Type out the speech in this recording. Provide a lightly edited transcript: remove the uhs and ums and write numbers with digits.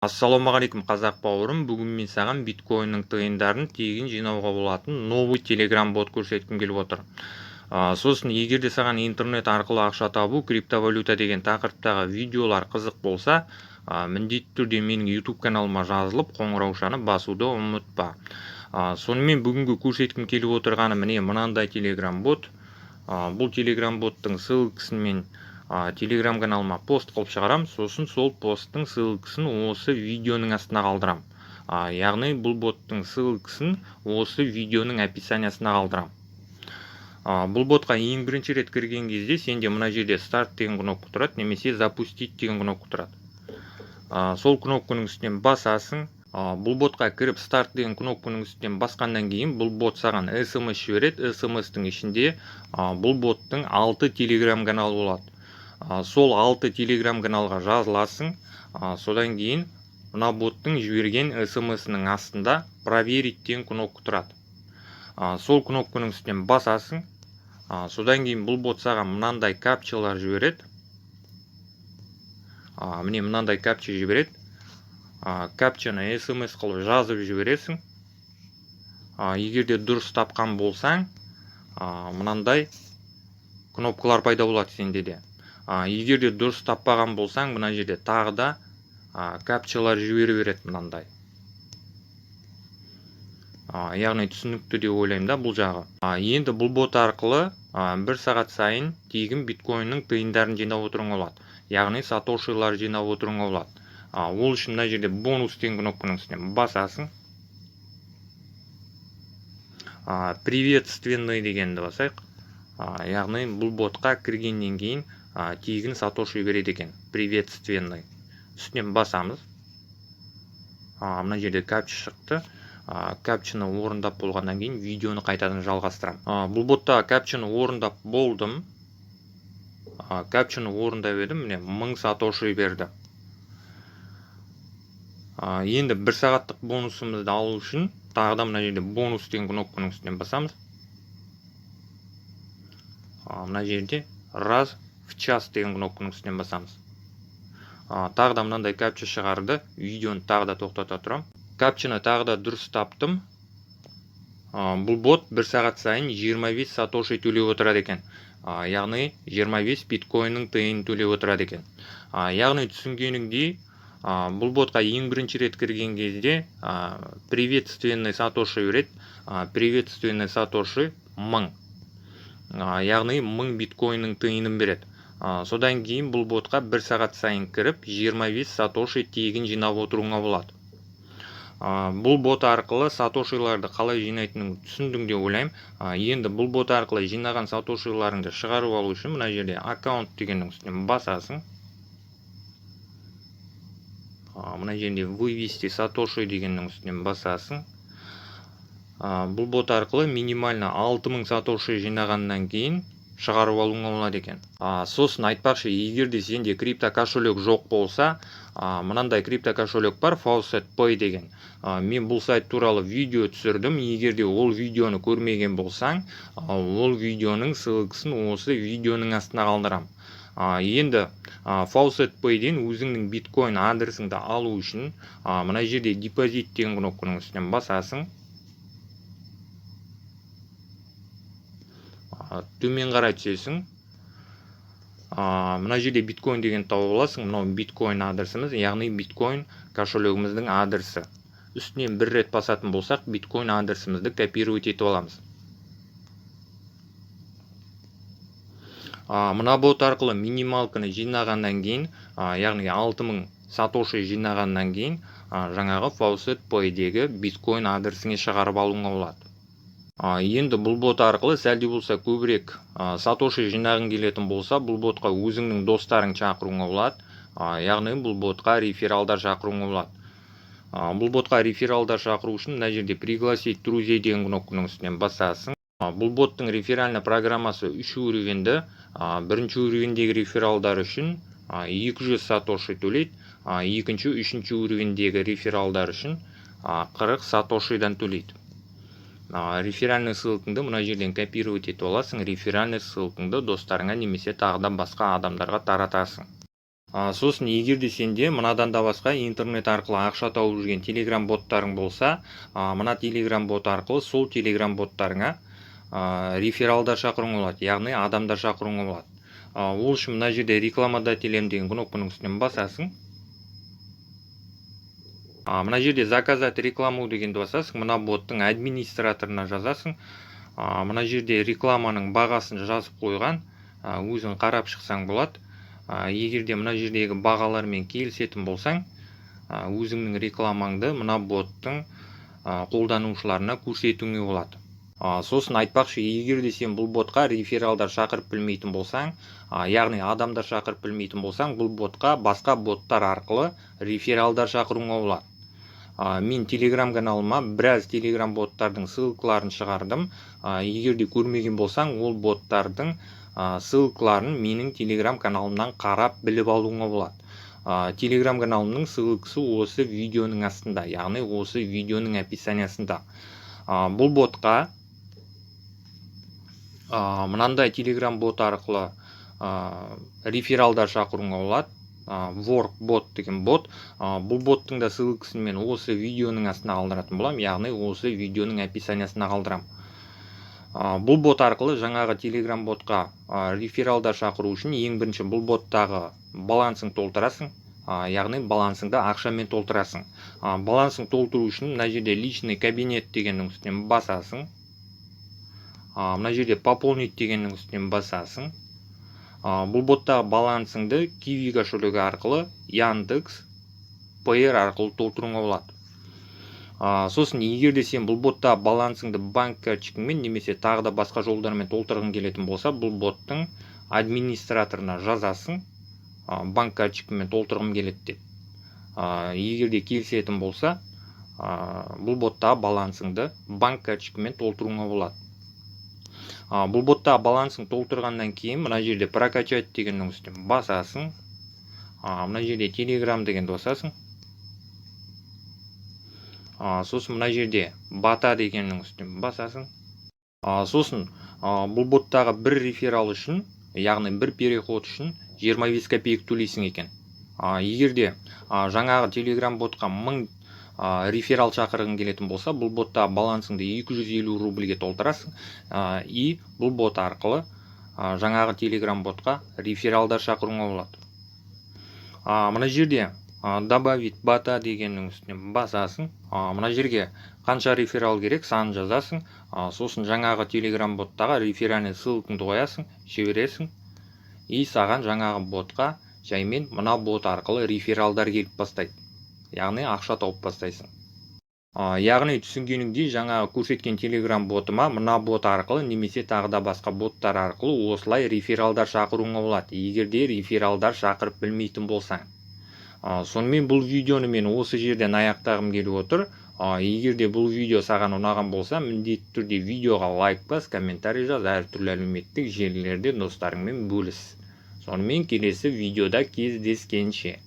Ассалаумағалейкум, қазақ бауырым! Бүгін мен саған биткоиннің тиындарын тегін жинауға болатын новый телеграм бот көрсеткім келіп отыр. Сосын егер де саған интернет арқылы ақша табу, криптовалюта деген тақырыптағы видеолар қызық болса, міндетті түрде менің YouTube каналыма жазылып, қоңыраушаны басуды ұмытпа. Сонымен, бүгінгі көрсеткім келіп отырғаны міне мынандай телеграм бот. Бұл телеграм боттың ссылкасын мен телеграм каналыма пост қылып шығарам, сосын сол посттың ссылкасын осы видеоның астына қалдырам. Яғни бұл боттың ссылкасын осы видеоның описаниясына қалдырам. Бұл ботқа ең бірінші рет кірген кезде сенде мына жерде «Старт» деген кнопка тұрады немесе «Запустить» деген кнопка тұрады. Сол кнопканың үстінен басасың. Бұл ботқа кіріп, «Старт» деген кнопканың үстінен басқаннан кейін бұл бот саған смс жібереді. Смстің ішінде бұл боттың алты телеграм каналы болады. Сол алты телеграм каналға жазыласың. Содан кейін мына боттың жіберген смсінің астында «Проверить» деген кнопка тұрады. Сол кнопканың үстінен басасың. Содан кейін бұл бот саған мынандай капчалар жібереді. Міне, мынандай капча жібереді. Капчаны смс қылып жазып жібересің. Егер де дұрыс тапқан болсаң, мынандай кнопкалар пайда болады сенде де. Егер де дұрыс таппаған болсаң, мына жерде тағы да капчалар жібере береді мынандай. Яғни түсінікті деп ойлаймын да бұл жағы. Енді бұл бот арқылы бір сағат сайын тегін биткоиннің тиындарын жинап отыруыңа болады, яғни сатошилар жинап отыруыңа болады. Ол үшін мына жерде «Бонус» деген кнопканың үстінен басасың. «Приветственный» дегенді басайық. Яғни бұл ботқа кіргеннен кейін тегін сатоши береді екен. «Приветственный» үстінен басамыз. Мына жерде капча шықты. Капчаны орындап болғаннан кейін видеоны қайтадан жалғастырамын. Бұл ботта капчаны орындап болдым. Капчаны орындап едім, міне, 1000 сатоши берді. Енді бір сағаттық бонусымызды алу үшін тағы да мына жерде «Бонус» деген кнопканың үстінен басамыз. Мына жерде «Раз в час» деген кнопканың үстінен басамыз. Тағы да мынандай капча шығарды. Видеоны тағы да тоқтата тұрамын. Капчаны тағы да дұрыс таптым. Бұл бот бір сағат сайын 25 сатоши төлеп отырады екен, яғни 25 биткоиннің тиынын төлеп отырады екен. Яғни түсінгеніңдей, бұл ботқа ең бірінші рет кірген кезде приветственный сатоши береді. Приветственный сатоши 1000, яғни 1000 биткоиннің тиынын береді. Содан кейін бұл ботқа бір сағат сайын кіріп, 25 сатоши тегін жинап отыруыңа болады. Бұл бот арқылы сатошиларды қалай жинайтынын түсіндің деп ойлаймын. Енді бұл бот арқылы жинаған сатошиларыңды шығарып алу үшін мына жерде «Аккаунт» дегеннің үстінен басасың. Мына жерде «Вывести сатоши» дегеннің үстінен басасың. Бұл бот арқылы минимально 6000 сатоши жинағаннан кейін шығарып алуыңа болады екен. Сосын айтпақшы, егер де сенде крипто кошелек жоқ болса, мынандай крипто кошелек бар, Faucet Pay деген. Мен бұл сайт туралы видео түсірдім. Егер де ол видеоны көрмеген болсаң, ол видеоның ссылкасын осы видеоның астына қалдырамын. Енді Faucet Payден өзіңнің биткоин адресіңді алу үшін мына жерде «Депозит» деген кнопканың үстінен басасың. Төмен қарай түсесің. Мына жерде биткоин деген тауып аласың. Мынау биткоин адресіміз, яғни биткоин кошелегіміздің адресі. Үстінен бір рет басатын болсақ, биткоин адресімізді копировать етіп аламыз. Мына бот арқылы минималканы жинағаннан кейін, яғни 6000 сатоши жинағаннан кейін, жаңағы Faucet Payдегі биткоин адресіңе шығарып алуыңа болады. Енді бұл бот арқылы сәл де болса көбірек сатоши жинағың келетін болса, бұл ботқа өзіңнің достарың шақыруыңа болады, яғни бұл ботқа рефералдар шақыруыңа болады. Бұл ботқа рефералдар шақыру үшін мына жерде «Пригласить друзей» деген кнопканың үстінен басасың. Бұл боттың реферальный программасы үш уровеньді. Бірінші уровеньдегі рефералдар үшін 200 сатоши төлейді, екінші, үшінші уровеньдегі рефералдар үшін 40 сатошидан төлейді. Реферальный ссылкаңды мына жерден копировать етіп аласың. Реферальный ссылкаңды достарыңа немесе тағы да басқа адамдарға таратасың. Сосын егер де сенде мынадан да басқа интернет арқылы ақша тауып жүрген телеграм боттарың болса, мына телеграм бот арқылы сол телеграм боттарыңа рефералдар шақыруыңа болады, яғни адамдар шақыруыңа болады. Ол үшін мына жерде «Рекламодателем» деген кнопканың үстінен басасың. Мына жерде «Заказать рекламу» дегенді басасың, мына боттың администраторына жазасың. Мына жерде рекламаның бағасын жазып қойған, өзің қарап шықсаң болады. Егер де мына жердегі бағалармен келісетін болсаң, өзіңнің рекламаңды мына боттың қолданушыларына көрсетуіңе болады. Сосын айтпақшы, егер де сен бұл ботқа рефералдар шақырып білмейтін болсаң, яғни адамдар шақырып білмейтін болсаң, бұл ботқа басқа боттар арқылы рефералдар шақыруыңа болады. Мен телеграм каналыма біраз телеграм боттардың ссылкаларын шығардым. Егер де көрмеген болсаң, ол боттардың ссылкаларын менің телеграм каналымнан қарап біліп алуыңа болады. Телеграм каналымның ссылкасы осы видеоның астында, яғни осы видеоның описаниясында. Бұл ботқа мынандай телеграм бот арқылы рефералдар шақыруыңа болады, Work бот деген бот. Бұл боттың да ссылкасын мен осы видеоның астына қалдыратын боламын, яғни осы видеоның описаниясына қалдырамын. Бұл бот арқылы жаңағы телеграм ботқа рефералдар шақыру үшін ең бірінші бұл боттағы балансың толтырасың, яғни балансыңды ақшамен толтырасың. Балансың толтыру үшін мына жерде «Личный кабинет» дегеннің үстінен басасың. Мына жерде «Пополнить» дегеннің үстінен басасың. Бұл боттағы балансыңды Киви кошелегі арқылы, Яндекс Payeer арқылы толтыруыңа болады. Сосын егер де сен бұл ботта балансыңды банк карточкаңмен немесе тағы да басқа жолдармен толтырғың келетін болса, бұл боттың администраторына жазасың, банк карточкамен толтырғым келеді деп. Егер де келісетін болса, бұл ботта балансыңды банк карточкамен толтыруыңа болады. Бұл ботта балансың толтырғаннан кейін мына жерде «Прокачать» дегеннің үстіне басасың. Мына жерде «Телеграм» дегенді басасың. Сосын мына жерде «Бота» дегеннің үстіне басасың. Сосын бұл боттағы бір реферал үшін, яғни бір переход үшін 25 копеек төлейсің екен. Егер де жаңағы телеграм ботқа 1000 реферал шақырғың келетін болса, бұл ботта балансыңды 250 рубльге толтырасың и бұл бот арқылы жаңағы телеграм ботқа рефералдар шақыруыңа болады. Мына жерде «Добавить бота» дегеннің үстіне басасың. Мына жерге қанша реферал керек, санын жазасың. Сосын жаңағы телеграм боттағы реферальный ссылкаңды қоясың, жібересің, и саған жаңағы ботқа жаймен мына бот арқылы рефералдар келіп бастайды, яғни ақша тауып бастайсың. Яғни түсінгеніңдей, жаңағы көрсеткен телеграм ботыма мына бот арқылы немесе тағы да басқа боттар арқылы осылай рефералдар шақыруыңа болады, егер де рефералдар шақырып білмейтін болсаң. Сонымен бұл видеоны мен осы жерден аяқтағым келіп отыр. Егер де бұл видео саған ұнаған болса, міндетті түрде видеоға лайк бас, комментарий жаз, әртүрлі әлеуметтік желілерде достарыңмен бөліс. Сонымен, келесі видеода кездескенше!